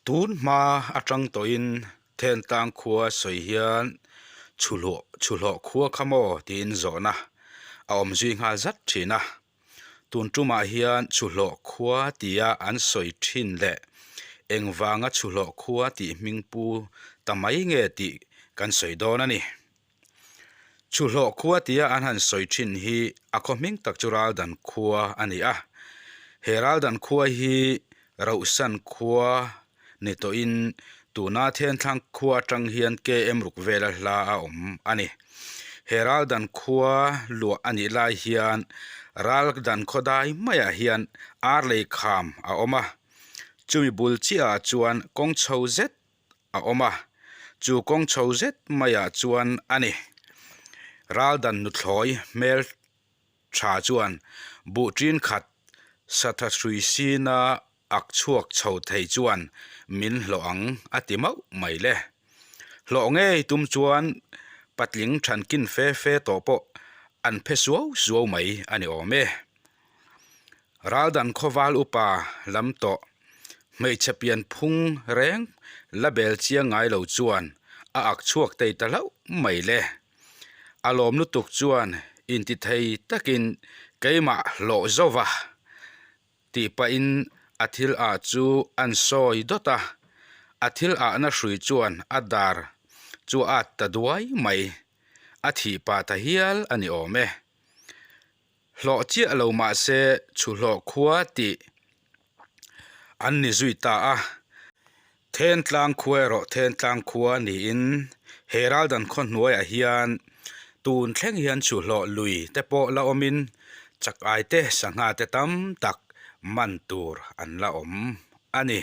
Tun hma atang tawhin Thentlang khua sawi hian chhuhlawh chhuhlawh khua kha maw tiin zawhna a awm zui nghal zat thin a. Tun tumah hian chhuhlawh khua tia an sawi thin leh engvanga chhuhlawh khua tih hming pu ta mai nge tih kan sawi dawn a ni. Chhuhlawh khua tia an han sawi thin hi a khaw hming tak chu Raldan khua a ni a. He Raldan khua hi Rohsan khua ni tawhin tuna Thentlang khua atang hian KM ruk vela hla a awm a ni. He Raldan khua luah a nih lai hian Raldan khaw dai maiah hian ar lei kham a awm a, chumi bul chiahah chuan kawng chho zet a awm a, chu kawng chho zet maiah chuan a ni. Raldan nuthlawi hmel tha chuan buh ṭin khat satha hrui sina ak chhuak chho thei chuan min hlawh ang a ti mauh mai le. Hlawh ngei tum chuan patling thankin fe fe tawh pawh an phe suau suau mai a ni awm e. Raldan khawval upa lam tawh hmeichhe pian phung reng la bel chiang ngai lo chuan a ak chhuak tei ta hlauh mai le. A lawm lutuk chuan intithei takin keimah hlawh zo va tih pahin a thil ah chu an sawi dawt a, a thil ahna hrui chuan a dar chu a at ta duai mai, a thih pah ta hial a ni awm e. Hlawh chiah lo mah se chhuhlawh khua tih an ni zui ta a. Thentlang khua erawh Thentlang khua niin he Raldan khaw hnuaiah hian tun thleng hian chhuhlawh lui te pawh la awmin chak ai te sangha te tam tak man tur an la awm a ni.